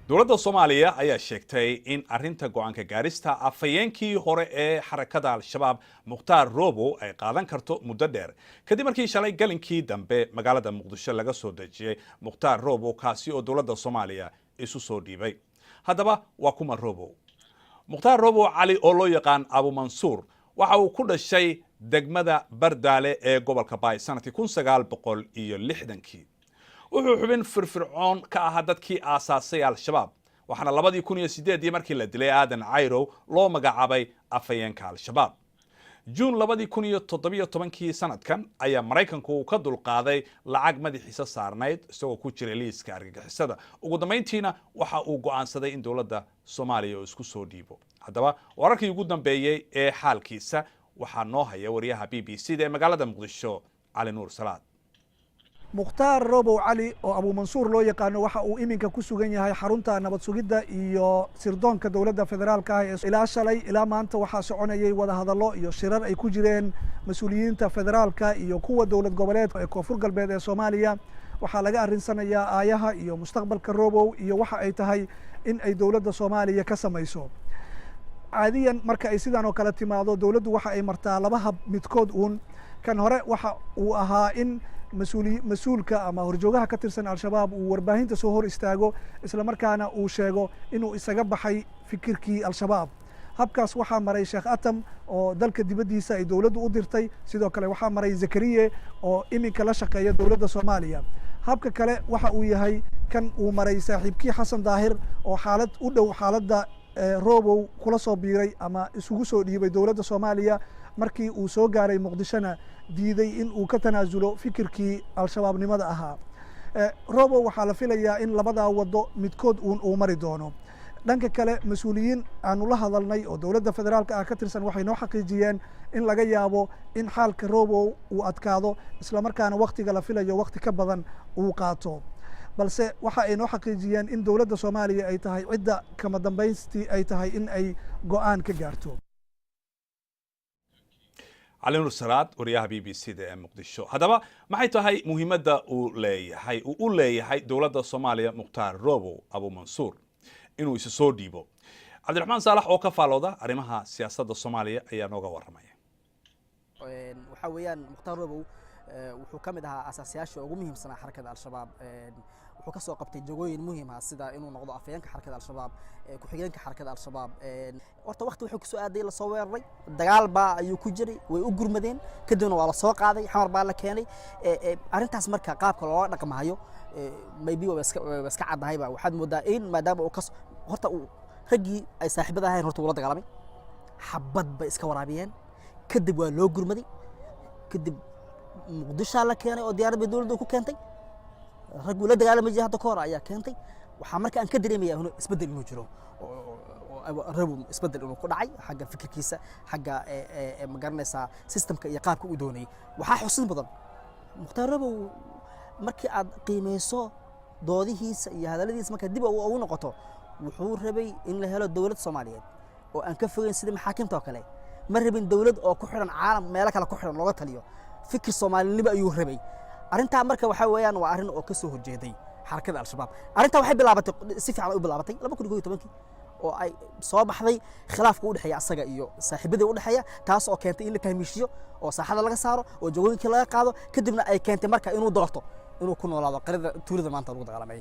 Dowladda Soomaaliya ayaa sheegtay in arrinta go-aanka gaarista afhayeenkii hore ee xarakada Al-Shabaab, Mukhtaar Robo, ay qaadan karto muddo dheer, kadib markii shalay galinkii dambe magaalada Muqdisho laga soo dejiyey Mukhtaar Robo, kaasi oo dowladda Soomaaliya isu soo dhiibay. Haddaba waa kuma Robo? Mukhtaar Robo Cali, oo loo yaqaan Abu Mansuur, waxa uu ku dhashay degmada Bardaale ee gobolka Baay sanadkii 1960-kii. Wuxuu xubin firfircoon ka ahaa dadkii aasaasay Al-Shabaab, waxaana 2008-dii, markii la dilay Aadan Cayrow, loo magacaabay afhayeenka Al-Shabaab. Juun 2017-kii sanadkan ayaa Maraykanku uu ka dulqaaday lacag madaxiisa saarnayd, isagoo ku jiray liiska argagixisada. Ugu dambayntiina waxa uu go'aansaday in dowladda Soomaaliya uu isku soo dhiibo. Haddaba wararkii ugu dambeeyey ee xaalkiisa waxaa noo haya wariyaha BBC da ee magaalada Muqdisho, Cali Nuur Salaad. Mukhtaar Robow Cali, oo Abuumansuur loo yaqaano, waxa uu iminka ku sugan yahay xarunta nabad sugidda iyo sirdoonka dowladda federaalka ah. Ee ilaa shalay ilaa maanta waxaa soconayay wadahadallo iyo shirar ay ku jireen mas-uuliyiinta federaalka iyo kuwa dowlad goboleedka ee Koonfur Galbeed ee Soomaaliya. Waxaa laga arrinsanayaa aayaha iyo mustaqbalka Robow iyo waxa ay tahay in ay dowladda Soomaaliya ka samayso. Caadiyan marka ay sidan oo kale timaado, dowladdu waxa ay martaa laba hab midkood uun. Kan hore waxa uu ahaa in masuuli mas-uulka ama horjoogaha ka tirsan Al-Shabaab uu warbaahinta soo hor istaago, isla markaana uu sheego inuu isaga baxay fikirkii Al-Shabaab. Habkaas waxaa maray Sheekh Atam, oo dalka dibaddiisa ay dowladdu u dirtay. Sidoo kale waxaa maray Zakariye, oo iminka la shaqeeya dowladda Soomaaliya. Habka kale waxa uu yahay kan uu maray saaxiibkii Xasan Daahir, oo xaalad u dhow xaaladda Robow kula soo biiray ama isugu soo dhiibay dowladda Soomaaliya. Markii uu soo gaaray Muqdishona diiday in uu ka tanaasulo fikirkii Al-Shabaabnimada ahaa. Robow waxaa la filayaa in labadaa waddo midkood uun uu mari doono. Dhanka kale, mas-uuliyiin aanu la hadalnay oo dowladda federaalka ah ka tirsan waxay noo xaqiijiyeen in laga yaabo in xaalka Robow uu adkaado, islamarkaana waktiga la filayo wakti ka badan uu qaato. Balse waxa ay noo xaqiijiyeen in dowladda Soomaaliya ay tahay cidda kama dambaystii ay tahay in ay go-aan ka gaarto. Cali Nuur Salaad, wariyaha BBC da ee Muqdisho. Haddaba maxay tahay muhiimadda uu leeyahay uu u leeyahay dowladda Soomaaliya Mukhtaar Robow Abu Mansuur inuu isu soo dhiibo? Cabdiraxmaan Saalax, oo ka faalooda arrimaha siyaasadda Soomaaliya, ayaa nooga warramaya. Waxaa weeyaan, Mukhtaar Robow wuxuu ka mid ahaa aasaasayaasha ugu muhiimsanaa xarakada Al-Shabaab. Wuxuu ka soo qabtay jagooyin muhiim ah, sida inuu noqdo afhayeenka xarakada Al-Shabaab, ku-xigeenka xarakada Al-Shabaab. Horta waqti wuxuu kusoo aaday lasoo weeraray, dagaal baa ayuu ku jiray, way u gurmadeen, kadibna waa lasoo qaaday, Xamar baa la keenay. Arrintaas marka qaabka loola dhaqmahayo maybe waa iska caddahayba. Waxaad moodaa in maadaama uu kas horta uu raggii ay saaxiibada ahayn horta uu la dagaalamay, xabad bay iska waraabiyeen, kadib waa loo gurmaday, kadib Muqdishaa la keenay oo diyaarad bay dowladda ku keentay. Ragguu la dagaalami jiray hadda ka hor ayaa keentay. Waxaa marka aan ka dareemaya inuu isbeddel inuu jiro, Robow isbeddel inuu ku dhacay xagga fikirkiisa, xagga, ma garanaysaa, systemka iyo qaabka uu doonayay. Waxaa xusid mudan, Mukhtaar Robow markii aad qiimeyso doodihiisa iyo hadalladiisa, markaa dib ugu noqoto, wuxuu rabay in la helo dowlad Soomaaliyeed oo aan ka fogeyn sidii maxaakimta oo kale. Ma rabin dowlad oo ku xidhan caalam, meelo kale ku xidhan looga taliyo. Fikir Soomaalinimo ayuu rabay. Arrintaa marka waxaa weeyaan waa arrin oo ka soo horjeeday xarakada Al-Shabaab. Arrintaa waxay bilaabatay, si fiican ay u bilaabatay, 2011-kii, oo ay soo baxday khilaafka u dhexeeya asaga iyo saaxiibadii u dhexeeya, taas oo keentay in la tahmiishiyo oo saaxada laga saaro oo jagooyinkii laga qaado. Kadibna ay keentay marka inuu doorto inuu ku noolaado qarida tuulada maanta lagu dagaalamay.